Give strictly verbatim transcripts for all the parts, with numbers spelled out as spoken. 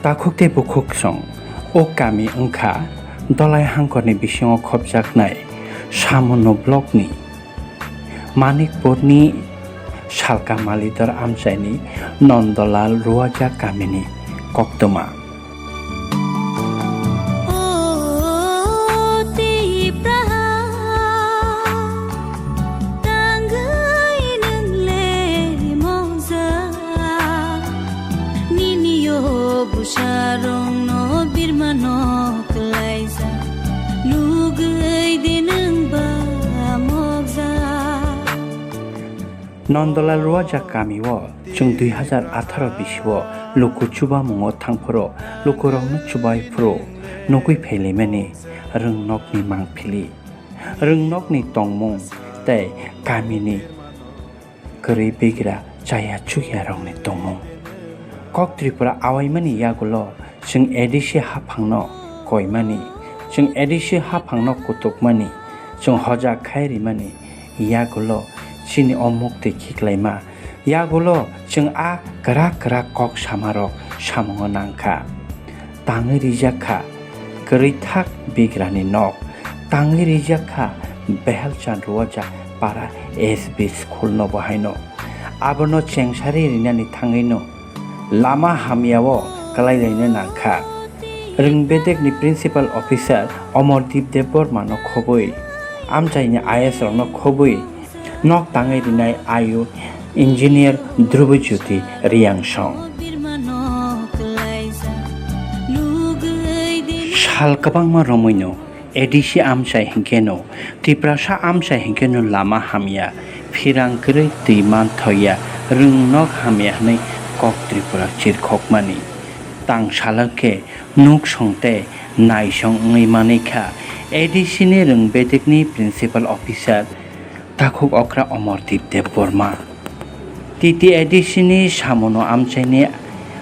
Takhuk tei bukhuk song o kami wngkha Dolai Hangkorni bisingo khopjaknai Samono blockni Manikpurni Salka Malidor amchaini Nondolal Ruaja kamini koktwma. O Tipra ha, tangwi nwng le mokjak. Nini o bwsarokno birmano kwlaijak, nugwi de nwng ba mokjak. Nondolal Ruaja kamio chwng dui hazar atharo bisio luku chubamungo thangphuru lukurokno chubai phuru nugwi phailaimani rwngnokni mangpili, rwngnokni tongmung tei kamini kwrwi bigra chaya chukyarokni tongmung. Kok Tripura awaimani yagulo chwng A D C haphangno koimani, chwng A D C haphangno kutukmani, chwng hojak khai rimani yagulo chini o muktwi khiklaima, yagulo chwng a kwrak kwrak kok samarok samungo nangkha. Tangwi rijak kha kwrwi thak bigrani nok, tangwi rijak kha Behelchan Ruaja para S B school no bo haino. Abono chengsari rinani thangwino lama hamyao kwlailaina nangkha. Rwngbedekni principal officer Omordeep Debbarmano khobwi, amchaini I S rokno khobwi nok tangwi rinai ayu engineer Dhrubajyoti Riyangsong. Sal kwbangma romwino A D C amchai hinkhe no, Tiprasa amchai hinkhe no lama hamya, phirang kwrwi twi manthoya, rwngnok hamya hwnwi Kok Tripura chirkhokmani. Tang salo khe nuksong tei naisong wngwi manwi kha A D C ni rwngbedekni principal officer takhuk okra Omordeep Debbarma. T T A D C ni samono amchaini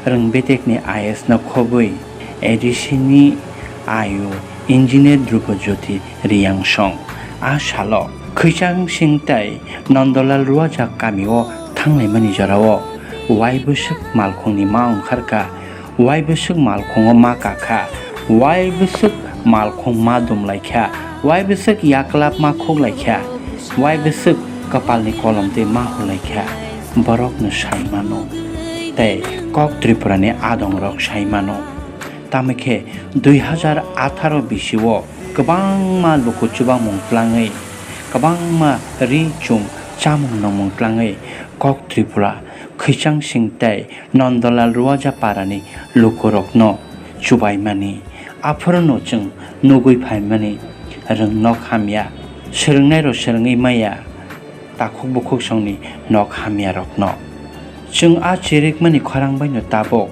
rwngbedekni I S no khobwi A D C ni ayu engineer Dhrubajyoti Riyangsong a salo Khwichangsing tei Nondolal Ruaja kamio thanglaimani jorao wai bwswk malkhungni ma wngkharkha. Wai bwswk malkhungo ma kakha, wai bwswk malkhung ma dumlaikha, wai bwswk yaklap ma khuklaikha, wai bwswk kwpalni kolom twi ma hulaikha, borokno sai mano. Tei Kok Tripurani adongrok sai mano. Tamo khe dui hazar atharo bisio kwbangma luku chubamung tlangwi, kwbangma ri chum chamung nongmung tlangwi Kok Tripura Khwichangsing tei Nondolal Ruaja parani lukurokno chubaimani, aphuru no chwng nugwi phaimani rwngnok hamya, swrwngnairok swrwngwi maya, takhuk bukhuk songni nok hamyarokno. Chwng a chirikmani khorang baino tabuk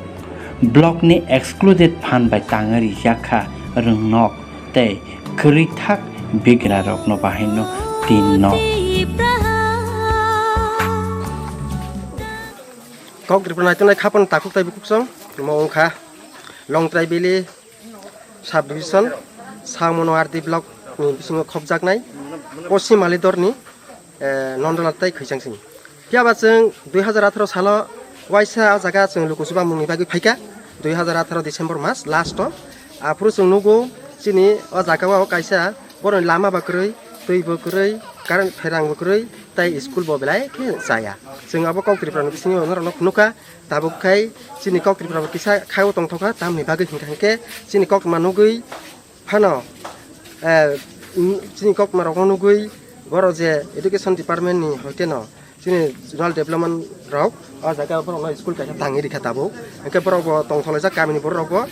blockni excluded fund bai tangwi rijak kha rwngnok tei kwrwi thak bigrarokno bahaino tin no. Kok Tripura naitongnai khapang takhuk tei bukhuk song, omo wngkha Longtrai Valley sub division, Samono R D block ni bisingo khopjaknai Poschim Malidor ni, eh, Nondolal tei Khwichangsing. Phiya ba chwng dui hazar atharo salo waisa o jaga chwng luku chubamung ni bagwi phaikha, dui hazar atharo December mas last o. Aphuru chwng nugo chini o jaga o kaisa boroni lama bo kwrwi, twi bo kwrwi, current pherang bo kwrwi, tei school bo belai khe chaya. Chwng abo Kok Tripura ni bisingo norok no phunukha, tabuk khai chini Kok Tripura bo kisa khai o tongthokha, tamni bagwi hinkha hinkhe chini koktwma nugwi phano, eh, chini koktwma rok no nugwi borok je education department ni hoite no chini rural development rok o jaga borok no school kaisa tangwi rikha tabuk, hinkhe borok bo tongthokjak kamini borok rok bo.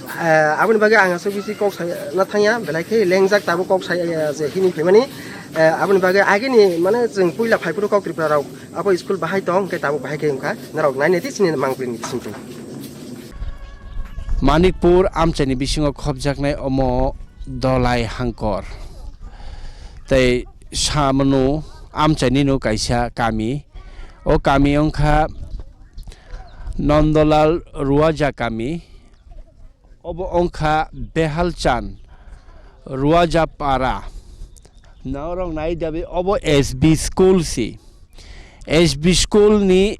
Eh, aboni bagwi ang aswk bisi kok sai na thangya, belai khe lengjak tabuk kok sai, eh, je hini phaimani. Eh, aboni bagwi agini mane chwng puila phaiphuru Kok Tripura rok abo school bahai tong, hinkhe tabuk bahai khe wngkha, norok nainai di chini mangpili ni bisingtwi. Manikpur amchaini bisingo khopjaknai omo Dolai Hangkor tei Samano amchaini no kaisa kami. O kami wngkha Nondolal Ruaja kami. Obo wngkha Behalchan Ruaja para. Norok nai dabi obo S B school si. S B school ni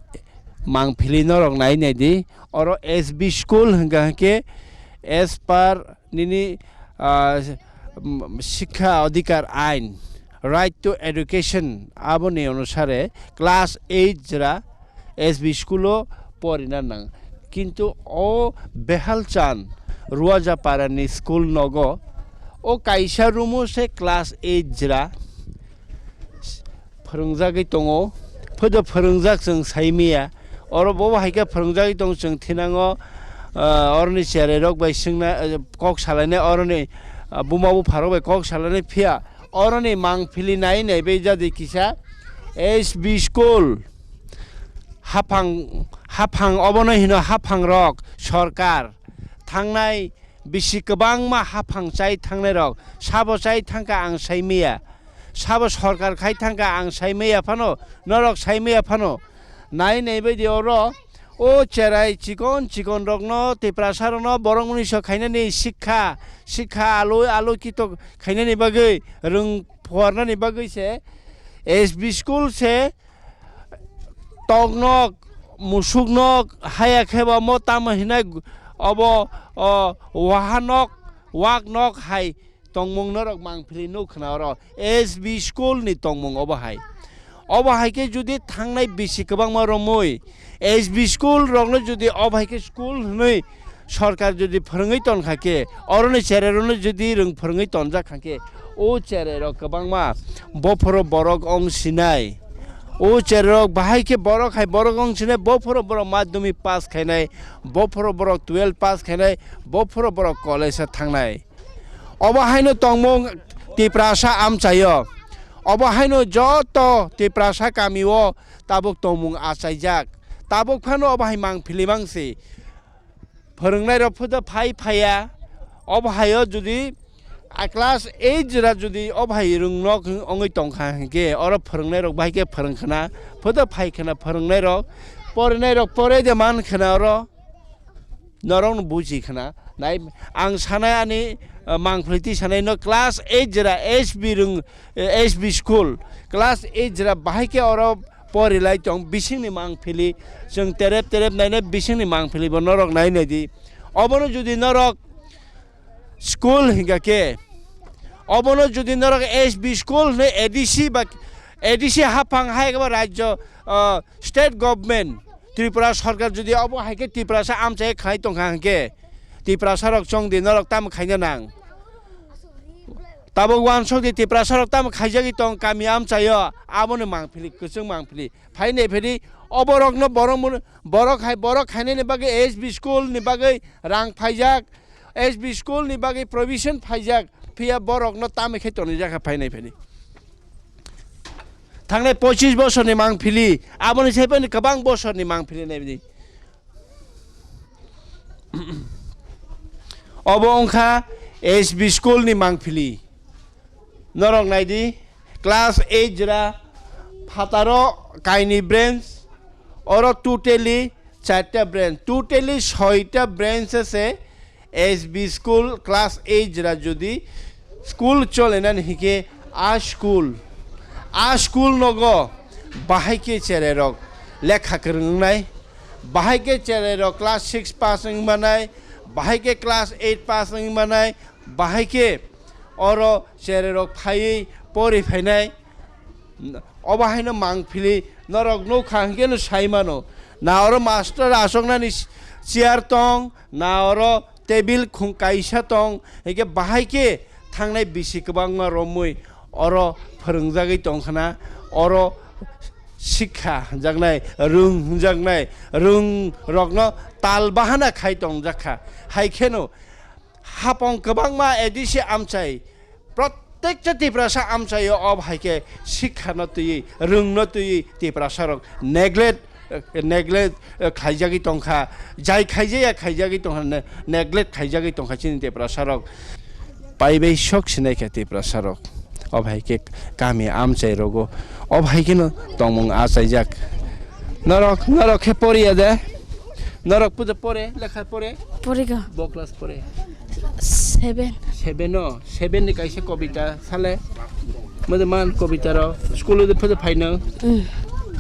Mangphili norok nai nai di, oro S B school hwnkha hwnkhe as per nini, ah, m-, Sikha Adhikar Ain, Right to Education, aboni onusare class eight jora S B school o porina nang. Kintu o Behalchan Ruajaparani school nogo o kaisa room o se class eight jora phwrwngjagwi tongo, phodo phwrwngjak chwng saimaya. Oro bobo hai khe phwrwngjagwi tong chwng thinango, ah, oroni cherai rok bai swngna, ah, kok salainai, oroni, ah, buma bupha rok bai kok salainai, phiya oroni mangphili nai nai bai jadi kisa S B school haphang, haphang obono hino haphang rok sorkar thangnai bisi kwbangma haphang chai thangnai rok sabo chai thangkha ang saimaya. Sabo sorkar khai thangkha ang saimaya phano, norok saimaya phano. Nai nai bai di oro, o cherai chikon chikon rokno, Tiprasa rokno borok mwnwi so khainani sikha, sikha aloi aloi kito khainani bagwi, rwng phuarnani bagwi se S B school se toknok, musuknok, haya khe ba mo tamo hinai obo, o, wahanok, waknok hai tongmung norok mangphili nuk khna oro S B school ni tongmung obo hai. Obo hai khe judi thangnai bisi kwbangma romwi S B school rokno judi obo hai khe school hwnwi sorkar judi phwrwngwi ton kha khe, oroni cherai rokno judi rwng phwrwngwi tonjak kha khe, o cherai rok kwbangma bophoro borok ong sinai. O cherai rok bahai khe borok hai borok ong sinai, bophoro borok madhyamik pass khainai, bophoro borok twelve pass khainai, bophoro borok college o thangnai. Obo haino tongmung Tiprasa amchaio. Obo haino joto Tiprasa kamio tabuk tongmung achaijak. Tabuk phano obo hai mangphili mangsi. Phwrwngnairok photo phai phaiya. Obo haio judi a class eight jora judi obo hai rwngnok ongwi tongkha hinkhe oro phwrwngnairok bahai khe phwrwng khna. Photo phai khna phwrwngnairok. Porinairok pore de man khna oro. Norokno buji khna nai, ang sanai ani, uh, mangphili twi sanai no class eight jora S B rwng, eh, S B school class eight jora bahai khe oro porilai tong bisingni mangphili chwng terep terep nainai bisingni mangphili bo norok nai nai di. Obono judi norok school hinkha khe, obono judi norok S B school hwnwi A D C ba A D C haphang hai ba rajyo, uh, state government Tripura sorkar jodi obo hai khe Tiprasa amchai khlai tongkha hwnkhe, Tiprasa rok chong di, norok tamo khaina nang? Tabuk uansuk di, Tiprasa rok tamo khaijagwi tong kami amchaio, aboni mangpili, kwchwng mangpili. Phainai phiri oborokno borok mun-, borok hai, borok khainani bagwi S B school ni bagwi rang phaijak, S B school ni bagwi provision phaijak, phiya borokno tamo khe tonijak kha phainai phiri. Thangnai pochis bosorni mangpili, aboni sai phano kwbang bosorni mangpili naibini. Obo wngkha S B school ni mangpili. Norok naidi, class eight jora phataro kaini branch, oro totally charta branch, totally soita branch se S B school class eight jora jodi school cholenani hike a school, a school nogo bahai khe cherai rok lekha kwrwng wngnai, bahai khe cherai rok class six pass wng manai, bahai khe class eight pass wng manai, bahai khe oro cherai rok phaiwi pori phainai. Obo haino mangpili norok nukha hwnkhe no sai mano. Na oro master achuknani chair tong, na oro table khung kaisa tong, hwnkhe bahai khe thangnai bisi kwbangma romwi oro phwrwngjagwi tongkhna, oro sikha hwnjaknai, rwng hwnjaknai, rwng rokno tal bahana khai tongjakha. Hai kheno hapong kwbangma A D C amchai, protekta Tiprasa amchaio ob hai khe sikhano twiwi, rwngno twiwi Tiprasarok neglect, eh, neglect, eh, khaijagwi tongkha, jai khaijaya khaijagwi tongkha, ne-, neglect khaijagwi tongkha chini Tiprasarok. Paibai sok sinai kha Tiprasarok. Ob hai khe kami amchai rogo. Ob hai kheno tongmung achaijak. Norok, norok khe poriya de? Norok puja pore, lekha pore? Porigo. Bo class pore? Seven. Seven o? Seven ni kaisa kobita sale? Mode man kobita ro? School o de puja phaino? Mm.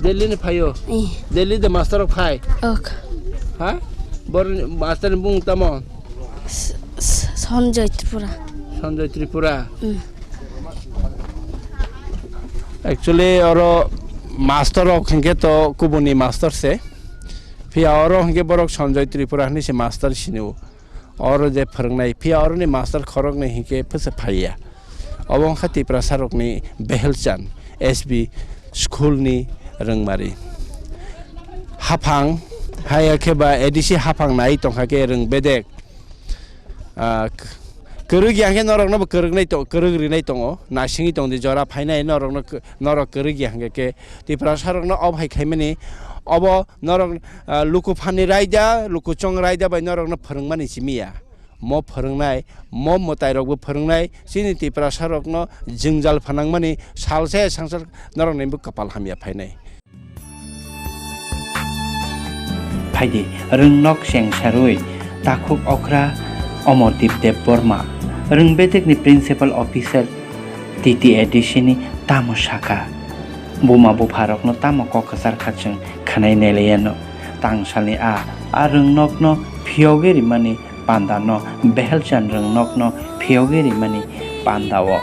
Delhi ni phaio? Eh. Delhi de master rok phai? Ok. Ha? Bor master ni bung tamo? S-, s-, Sanjay Tripura. Sanjay Tripura. Mm. Actually, oro master rok hinkhe to kubuni master se. Phiya oro hinkhe borok Sanjay Tripura hinwi se master sini o. Oro je phwrwngnai, phiya oroni master khoroknwi hinkhe phwsa phaiya. Obo wngkha Tiprasarokni Behelchan S B school ni rwngmari. Haphang, haya khe ba A D C haphang nai tongkha khe rwng bedek. Ah, k-, kwrwk ya khe norokno bo kwrwknai to-, kwrwk rinai tongo, nasingwi tongdi jora phainai norokno k-, norok kwrwk ya hwnkhe khe Tiprasarokno obo hai khaimani, obo norok, ah, luku phani raida, luku chong raida bai norokno phwrwngmani simi ya. Mo phwrwngnai, mo mwtairokbo phwrwngnai, chini Tiprasarokno jwngjal phanangmani salsa ya sangsal norokni bo kwpal hamya phainai. Phaidi, rwngnok chengsarwi takhuk okra Omordeep Debbarma, rwng bedekni principal officer T T A D C ni tamo saka. Buma bupharokno tamo kok kwchar kha chwng khwnai nailaiano. Tangsalni a, a rwngnokno phiyogwi rimani pandano, Behelchan rwngnokno phiyogwi rimani pandao.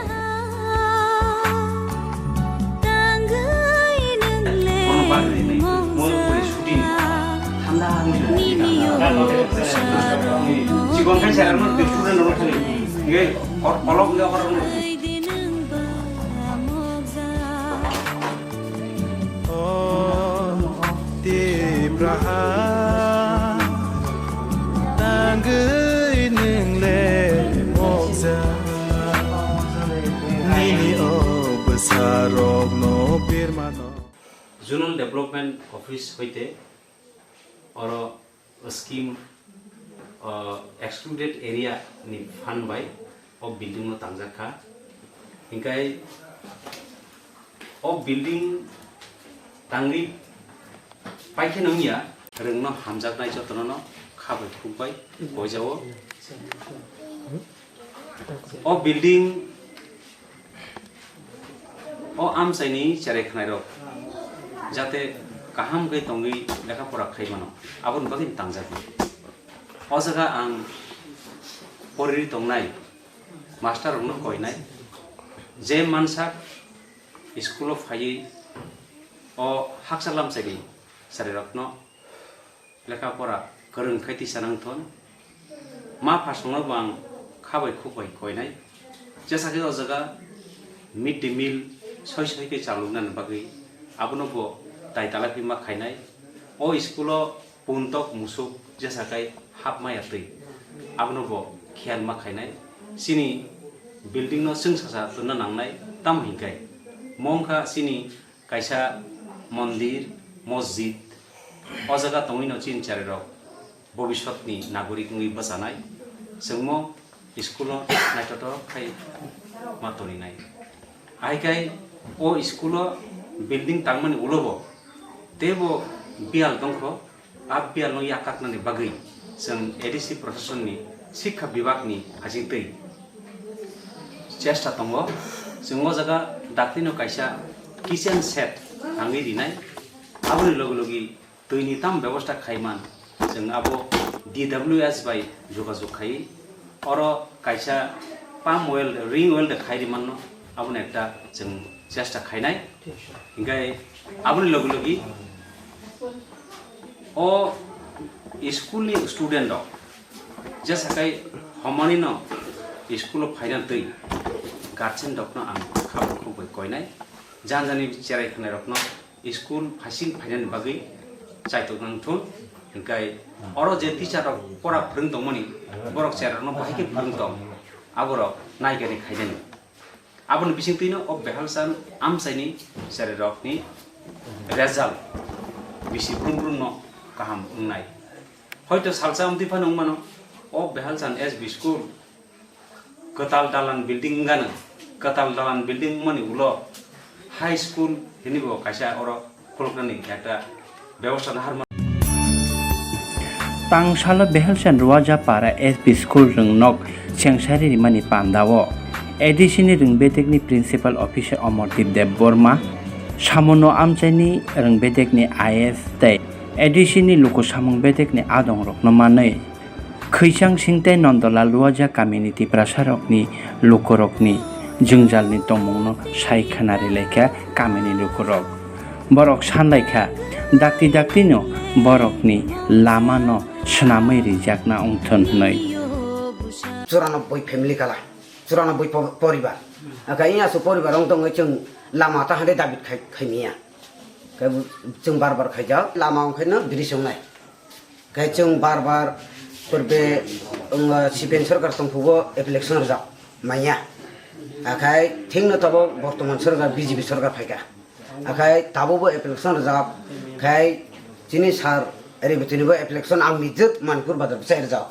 O Tipraha, tangwi nwng le mokja, nini o bwsarokno birmano. Zonal Development Office hoite oro scheme, uh, excluded area ni fund bai o building no tangjak kha. Hinkhai o building tangwi paikhe nungya, rwngno hamjaknai jotono no kha bai khuk bai koijao. O building o amchaini cherai khwnairok jate kaham khe tongwi lekha pora khai mano, aboni bagwi tangjak. O jaga ang poriri tongnai master rokno koinai, je mansak school o phaiwi o haksa lamchaini cherai rokno lekha pora kwrwng khai tisa nangthon. Ma phasongno bo ang kha bai khuk bai koinai. Jesa khe o jaga mid day meal soi soi khe chaloknani bagwi abono bo tai talai phi ma khainai. O school o puntok musuk jesa kai hap maya twi abono bo khiyan ma khainai. Chini building no chwng sasa tonna nangnai, tamo hinkhai mo wngkha chini kaisa mondir, mosjid, o jaga tongwino chini cherai rok bobisotni nagorik wngwi bwchanai, chwngmo school o naithothok khai ma toninai. Ahaikhai o school o building tangmani ulo bo teibo biyal tongkho. A biyalno yakaknani bagwi chwng A D C proshasonni, sikha bibagni hachingtwi chesta tongo. Chwng o jaga daktino kaisa kitchen shed tangwi rinai. Aboni logi logi twini tamo bebosta khaiman, chwng abo D W S bai jogajog khai. Oro kaisa palm oil, ring oil de khai rimanno, abono ekta chwng chesta khainai. Hinkhe aboni logi logi o school ni student rok jesa kai homani no school o phaina twi guardian rok no ang kha bai khuk bai koinai, jani jani cherai khwnai rok no school phaising phainani bagwi chaitok nang thun. Hinkhe oro je teacher rok pora phwrwng tongmani, borok cherai rok no bahai khe phwrwng tong, aborok naigani khainani. Aboni bisingtwino o Behalchan amchaini cherai rokni result bisi brum brum no kaham wngnai. Hoito salsa amtwi phano wngmano o Behalchan S B school kwtal dalan building wngano, kwtal dalan building wngmani ulo high school hinibo kaisa oro khuluknani ekta bebosta naharma. Tangsalo Behelchan Ruajapara S B school rwngnok chengsari rimani pandao A D C ni rwngbetekni principal officer Omordeep Debbarma, Samono amchaini rwng bedekni I A S tei A D C ni luku samung bedekni adongrokno manwi, Khwichang sing tei Nondolal Luaja kamini Tiprasarokni lukurokni jwngjalni tongmungno sai khna rilaikha kamini lukurok. Borok sanlaikha, dakti daktino borokni lamano swnamwi rijakna wngthun hwnwi. Churanobboi family kala, churanobboi po-, poribar. Aka iya su poribar wng tongwi chwng lama ta hande David khai, khaimiya. Khe chwng bar bar khaijak, lama wngkhaino bridge wngnai. Khe chwng bar bar purbe wng, C P M sorkar tongphugo application rwjak manya. Akhai thikno tabuk bortoman sorkar B J P sorkar phaikha. Akhai tabukbo application rwjak khai chini sir Rebutinibo application ang nijwk Manipur bazar bwsai rwjak.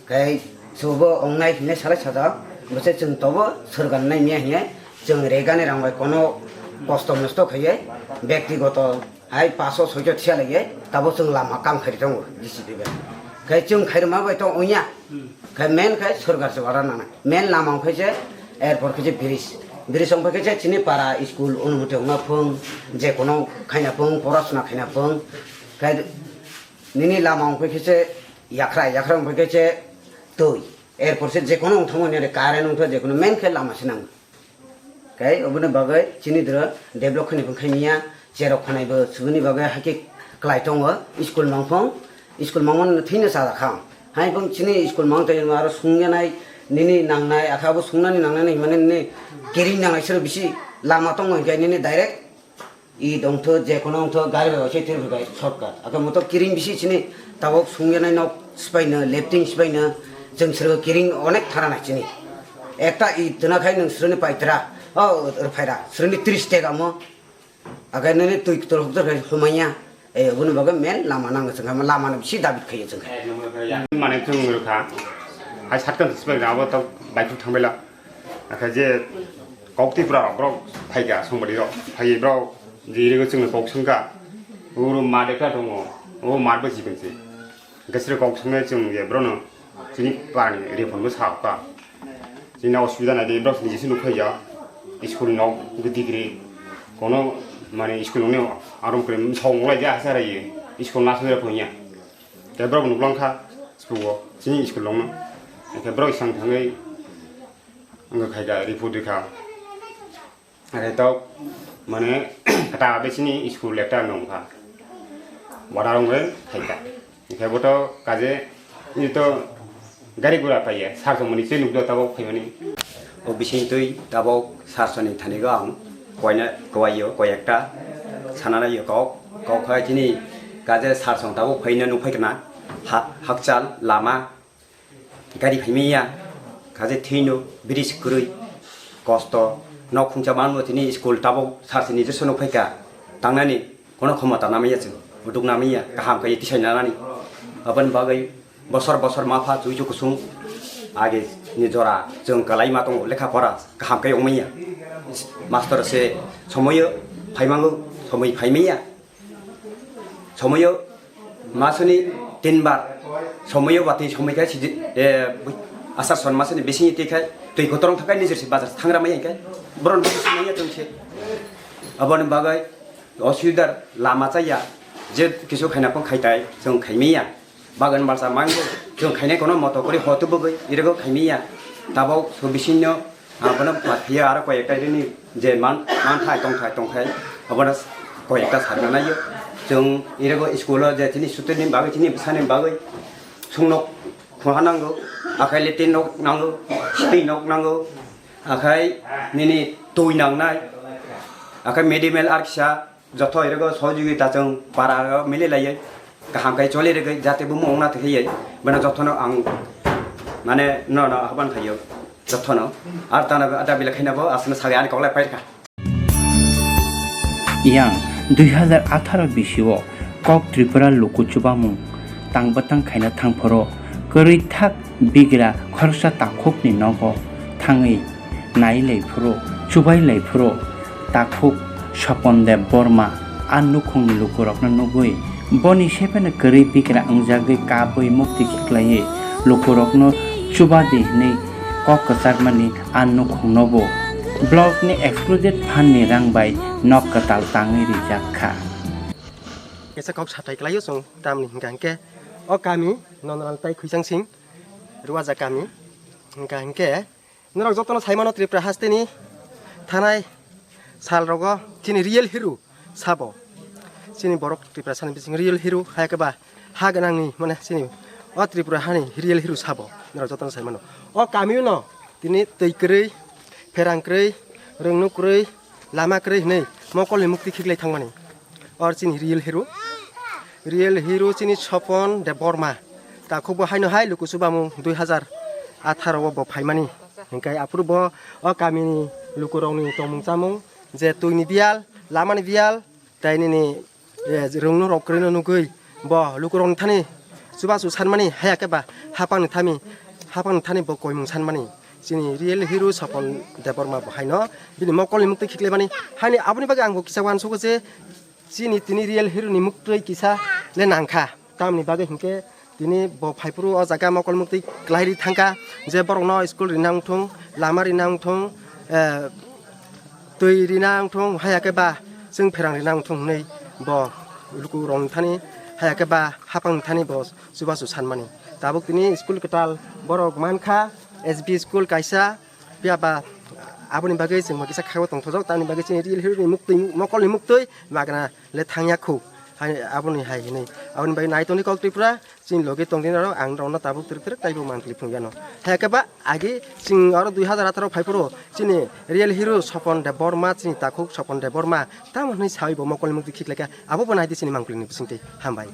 Khai chubo wngnai hinwi salai sajak, bwsai chwng tobo sorkar naimya hinwi chwng regani rang bai kono kosto mosto khaiwi bektigoto hai paso soito thia laiwi tabuk chwng lama kam khairi tongo D C P bai. Khai chwng khairima bai tong wngya. Khai main khai sorkar se order nangnai. Main lama wngkhai se, erpor khe se bridge. Bridge wngpai khe se chini para school Unumoti wngna phung, je kono khaina phung, porasona khaina phung. Khai nini lama wngpai khe se yakra, yakra wngpai khe se twi. Erpor se je kono wngthangmani ore current wngtha je kono main khe lama se nango. Khe oboni bagwi chini dwro develop khani bwkhai miya, cherok khanai bo subuni bagwi hakhe klai tongo, school mangphang, school mangmani thwino chajak kha. Hai bwng chini school mang tei aro sungyanai nini nangnai, akhe abo sungnani nangnani himani nini kiring nangnai sero bisi lama tongo hinkhe nini direct i dongtho je kono wngtho gari bai waisai twi rwkha sorkar. Akhe moto kiring bisi chini tabuk sungyanai nok sipaino, lepting sipaino, chwng sero kiring onek thara nai chini. Ekta i tuna khai nwng sroni paitra, o rwphaira, sroni tris tega mo. Agai nini twi ktor hoktor khai homaiya. E oboni bagwi men lama nango chwng kha, lama no bisi dabi khaiyo chwng kha. Mane chwng rwkha, hai satkam sipai abo to baiphuk thangbaila. Akha je kok Tripura rok borok phaikha, songbadi rok phaiwi borok je irigo chwngno kok swngkha, uro mat ekta tongo, o mat bai chikon se. Hwnkhe srw kok swngnai chwng je borokno chini parani rephongo sakha. Chini osubida naidi borok nijese nukphaiya school nok giti giri kono mane school nokni arom kwrwi bwskango wnglaidi asha raiwi school nasugwi rok phaiya. Tei borok nuklangkha spugo chini school nokno hwnkhe borok swkang thangwi wngkha khaida report rikha. Are tok mane kata besini school ekta nongkha. Wada rongre khaika. Hingke boto kaje ito gari gura paiye sarso mani se nukdo tabok phaimani. O bising twi tabok sarsoni thanigo ang koina kowaio koi ekta sanana yo kok kok khai chini kaje sarsong tabok phaina nukphai kana ha-, hakchal lama. Gari phaimaya, kaje thwino, bridge kwrwi, kosto, nok khungsa manbo tini school tabuk sarsi nijesono phaikha, tangnani kono khomota namaya chwng, buduk namaya, kaham kaiye tisai nanani. Aboni bagwi bosor bosor mapha chuichu kusung age ni jora chwng kwlai ma tongo, lekha pora kaham kaiye wngmaya. Master se somoyo phaimango, somoi phaimaya. Somoyo masoni tinbar somoyo watwi somoi khe sidi, eh, asar son masoni bisingni twi khai twi kotorong thakai nijor se bazar thangra mai khe boron bisi manya tong se. Aboni bagwi osubidar lama chaya je kisu khaina pong khaitai chwng khaimiya. Bagan balsa mango chwng khainai kono moto kori hotu bwgwi irego khaimiya. Tabok so bisingno Abono phiya aro koi ekta rini je man manthai tongthai tongthai abono koi ekta sarna naio. Chwng irego school o je chini sutwi ni bagwi chini bwsani bagwi sungnok khungha nango, akhai latrine nok nango, sitwi nok nango, akhai nini twi nangnai, akhai mid day meal ar kisa. Jotho irego sohojogita chwng para o mili laiwi kaham khe choli rwgwi jate bumo wngna thwikhaiwi bono jothono ang mane nono ahban khaio jothono ar tana ada bila khaina bo aswkno sawi ani koklai pairwkha. Yang dui hazar atharo bisio Kok Tripura luku chubamung tang bwtang khaina thangphuru kwrwi thak bigra khoroksa takhukni nogo thangwi naiwi laiphuru, chubai laiphuru, takhuk Sopon Deb Borma a nukhungni lukurokno nugwi boni sepheno kwrwi bigra wngjagwi kabwi mukti khiklaiwi lukurokno chuba di hwnwi kok kwchakmani a nukhungnobo blockni excluded fundni rang bai nok kwtal tangwi rijak kha. Kaisa kok sathai klaio chwng tamni hwnkha hwnkhe o kami Nonral tai Khwichangsing Ruaja kami hwnkha hwnkhe norok jotono saimano Tripura hasteni thanai salrogo chini real hero sabo. Chini borok Tripura sani bising real hero hai khe ba ha gwnangni mane chini o Tripura hani real hero sabo norok jotono saimano. O kamio no tini twi kwrwi, pherang kwrwi, rwngno kwrwi, lama kwrwi hwnwi mokolni mukti khiklai thangmani. Or chini real hero, real hero chini Sopon Debbarma. Takhuk bo haino hai luku chubamung dui hazar atharo o bo phaimani. Hingkai aphuru bo o kamini lukurokni tongmung chamung je twini biyal, lamani biyal, tei nini, eh, rwngno rok kwrwino nugwi bo lukurokni thani chubachu sanmani, haya khe ba hapangni thani, hapangni thani bo koimung sanmani. Chini real hero Sopon Debbarma bo haino bini mokolni mukti khiklaimani. Haini aboni bagwi ang bo kisa uansugo je chini tini real hero ni muktwi kisa le nangkha. Tamni bagwi hinkhe tini bo phaiphuru o jaga mokol muktwi kwlai ri thangkha je borokno school rina wngthung, lama rina wngthung, eh, twi rina wngthung, haya khe ba chwng pherang rina wngthung hwnwi bo lukurokni thani, haya khe ba hapangni thani bo chubachu sanmani. Tabuk tini school kwtal borok mankha, S B school kaisa, phiya ba aboni bagwi chwng bo kisa khaiwi tongthojak, tamni bagwi chini real hero ni muktwi, mokolni muktwi magna le thangya khu. Hai aboni hai hinwi. Aboni bagwi nai tongdi kok Tripura, chini logi tongdi norok, ang norokno tabuk twrwk twrwk taibo mankli phunukya no. Hai khe ba agi chwng oro dui hazar atharo phaiphuru chini real hero Sopon Debbarma, chini takhuk Sopon Debbarma, tamo hwnwi sawi bo mokolni muktwi khiklaikha, abo bo naidi chini mankli ni bisingtwi. Hambai.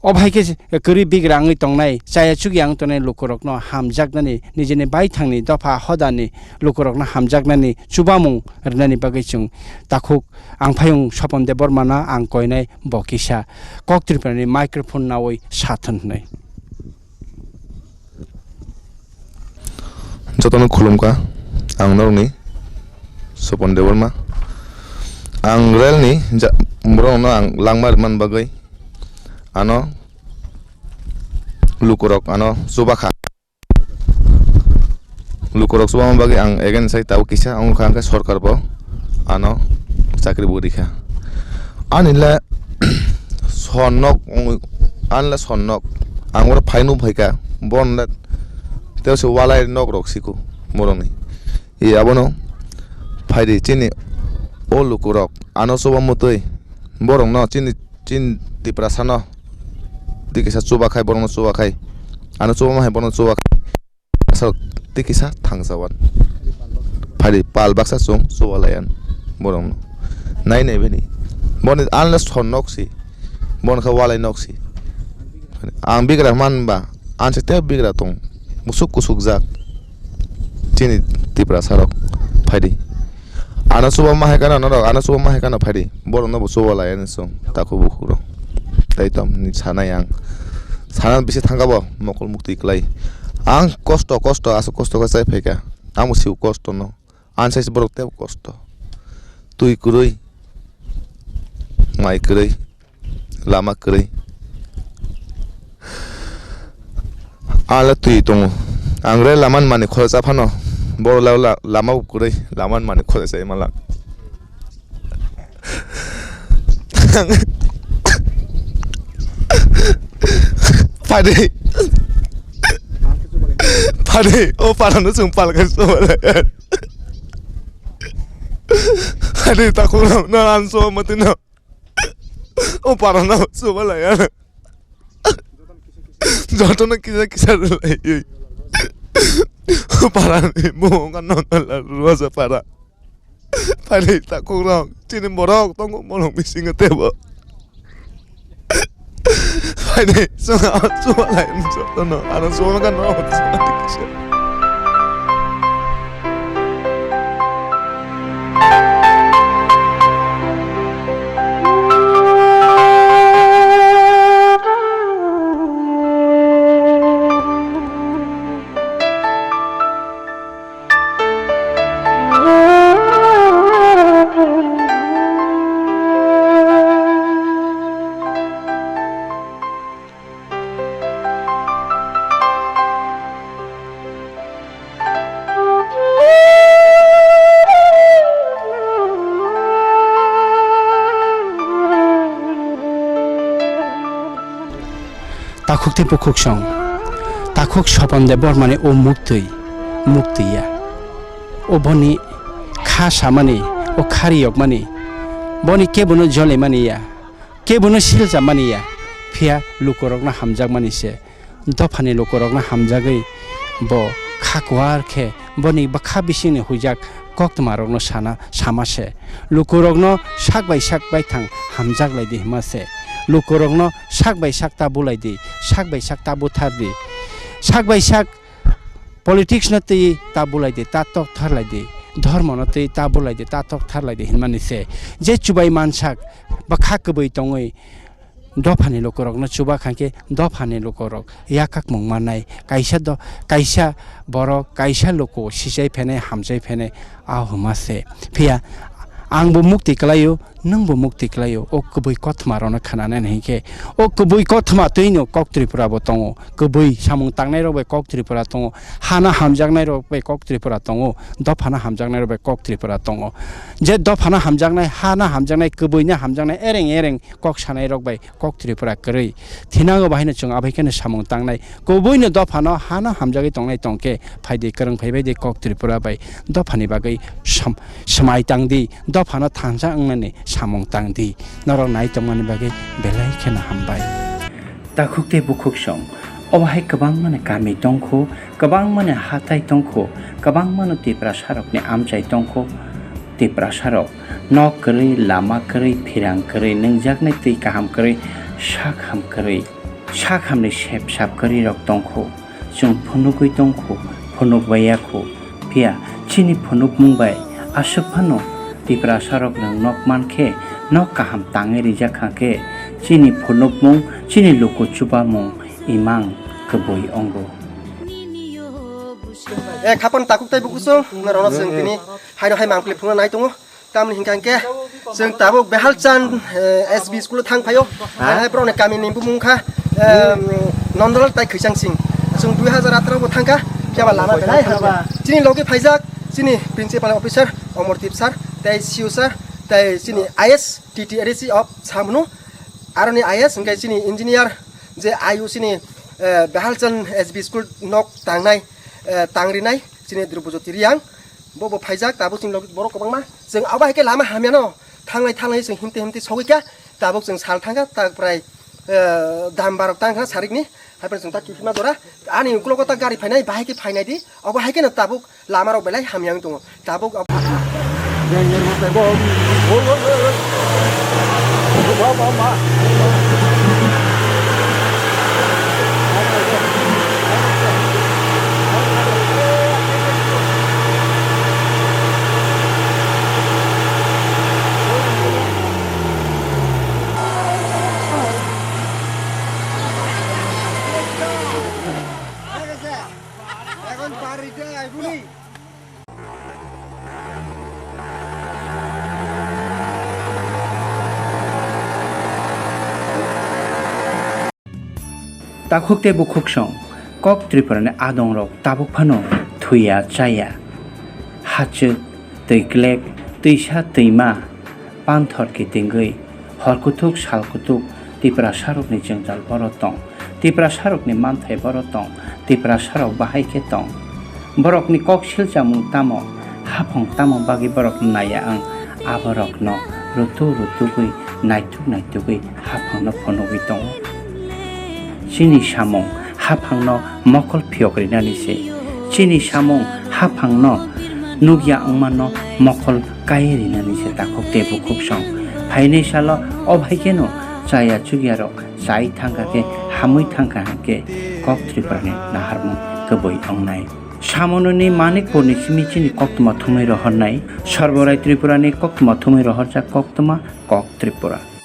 O bahai khe kwrwi bigra wngwi tongnai, chaya chukya wngwi tongnai lukurokno hamjaknani, nijini baithangni dopha hodani lukurokno hamjaknani chubamung rwnani bagwi chwng takhuk ang phayung Sopon Debbarmano ang koinai bo kisa Kok Tripurani microphone nawi sathon hwnwi. Jotono khulumkha ang norokni Sopon Debbarma. Ang relni ja-, borokno ang langma rwmani bagwi ano lukurok ano chubakha. Lukurok chubama bagwi ang again sai tabuk kisa wngkha, hwnkhe sorkar bo ano chakri bo rikha. Ani le sonnok wngwi, ani le sonnok. Ang oro phaino phaikha, borok le tei se walai nok rok siko borokni. E abono phaidi chini o lukurok ano chuba mutwi borokno chini, chini Tiprasano tei kisa chuba khai borokno chuba khai, ano chubama hai borokno chuba khai. Aswk tei kisa thangsawan. Phaidi pal baksa chwng chubalaiyan borokno. Nai nai bini. Boni anle son nok si. Bon kha walai nok si. Ang bigra man ba, ang se tei bigra tong. Musuk kusuk jak. Chini Tiprasa rok phaidi. Ano chuba ma hai kana norok, ano chuba ma hai kana phaidi. Borokno bo chuba lai ani chwng takhuk bukhuk rok. Tai tom ni sanai ang. Sana bisi thangka bo mokol mukti klai. Ang kosto, kosto, aswk kosto khe chai phaikha. Ang bo sio kosto no. Ang sai borok tei kosto. Twi kwrwi. Mai kwrwi. Lama kwrwi. Ala twi tongo. Ang re lama ni mani khoroksa phano. Boro la, la, lama bo kwrwi. Lama ni mani khoroksa imala. Phaidi. Phaidi. O parano chwng palka. Phaidi takhuk no, no, ang so mati no. O parano chuba lai ya. Jotono kisa kisa lai. O parani mo ngano ngala ruasa para. Phaidi takhuk rok, chini borok tongo borok bisingo tebo. Phaidi chwng chuba lai jotono, ano chuba kano. Takhuk tei bukhuk song, takhuk Sopon Debbarmani o muktwi, muktwi ya. O boni kha samani, o kha riyokmani, boni kebono jolimani ya, kebono silchamani ya, phiya lukurokno hamjakmani se. Dophani lukurokno hamjagwi bo kha kuar khe boni bwkha bisingni huijak koktwmarokno sana, sama se. Lukurokno sak bai sak baithang hamjak lai di hwnma se. Lukurokno sak bai sak ta bulai di, sak bai sak ta buthar di. Sak bai sak politics no twi ta bulai di, ta tokthar lai di. Dhormo no twi ta bulai di, ta tokthar lai di hwnmani se. Je chubai mansak bwkha kwbwi tongwi dophani lukurokno chuba kha khe dophani lukurok yakakmung mannai, kaisa do-, kaisa borok, kaisa luku sijai phainai, hamjai phainai, a hwnma se. Phiya ang bo mukti kwlaio, nwng bo mukti kwlaio, o kwbwi kothoma rokno khwnanani hinkhe, o kwbwi kothoma twino Kok Tripura bo tongo, kwbwi samung tangnai rok bai Kok Tripura tongo, hana hamjaknai rok bai Kok Tripura tongo, dophano hamjaknai rok bai Kok Tripura tongo. Je dophano hamjaknai, hana hamjaknai, kwbwino hamjaknai, ereng ereng kok sanai rok bai Kok Tripura kwrwi. Thinango bahaino chwng abai kheno samung tangnai. Kubuino dophano hano hamjagwi tongnai tongkhe, phaidi kwrwng phaibai di Kok Tripura bai dophani bagwi sam-, swmai tangdi, dophano thansa wngnani samung tangdi. Norok nai tongmani bagwi belai kheno hambai. Takhuk tei bukhuk song, obo hai kwbangmani kami tongkho, kwbangmani hatai tongkho, kwbangmano Tiprasarokni amchai tongkho. Tiprasarok nok kwrwi, lama kwrwi, phirang kwrwi, nungjaknai twi kaham kwrwi, sak ham kwrwi, sak hamni sep sap kwrwi rok tongkho. Chwng phunugwi tongkho, phunuk baiya kho. Phiya chini phunukmung bai aswk phano Tiprasarok nwng nok mankhe, nok kaham tangwi rijak kha khe, chini phunukmung, chini luku chubamung imang kwbui wngo. Eh, khapang takhuk tei bukuchung, norokno chwng tini haino hai mangpili phunukna nai tongo. Tamni hinkha hinkhe chwng tabuk Behalchan, eh, S B school o thang phaio. Ha? Hai, hai borokni kamini bumung kha, eh, Nondolal tai Khwichang Sing. Chwng dui hazar atharo bo thangkha, phiya ba lama belai hamya. Chini logi phaijak chini principal officer Omordeep sir, tei C O sir, tei chini I S T T A D C of Samnu, aroni I S hinkhe chini engineer je ayu chini, eh, Behalchan S B school nok tangnai, eh, tangrinai chini Drupajyoti Reang. Bo bo phaijak, tabuk chini logi borok kwbangma. Chwng abo hai khe lama hamyano thanglai thanglai chwng himte himte sogwi kha. Tabuk chwng sal thangkha, ta prai, eh, dam barok tangkha sarikni. Hai phano chwng ta kiphilma jora. Ani uklogo ta gari phainai, bahai khe phainai di. Abo hai kheno tabuk lama rok belai hamya wng tongo. Tabuk ab- Takhuk tei bukhuk song, Kok Tripura ni adong rok tabuk phano thuya chaya. Hachwk, twi klek, twisa twima, panthor kitingwi, hor kuthuk sal kuthuk, Tiprasarokni jwngjal boro tong, Tiprasarokni manthai boro tong, Tiprasarok bahai khe tong. Borokni kok silchamung tamo, haphang tamo bagwi borokno naiya ang, aborokno rutuk rutugwi, naituk naitugwi haphangno phunugwi tongo. Chini samung haphangno mokol phiyok rinani se. Chini samung haphangno nukya wngmano mokol kaiwi rinani se takhuk tei bukhuk song. Phainai salo o bhai kheno chaya chukyarok chai thangkha khe, hamwi thangkha hinkhe Kok Tripurani naharmung kwbui wngnai. Samononi Manikpurni simi chini koktwma thumwi rohornai, Sorborai Tripurani koktwma thumwi rohorjak koktwma Kok Tripura.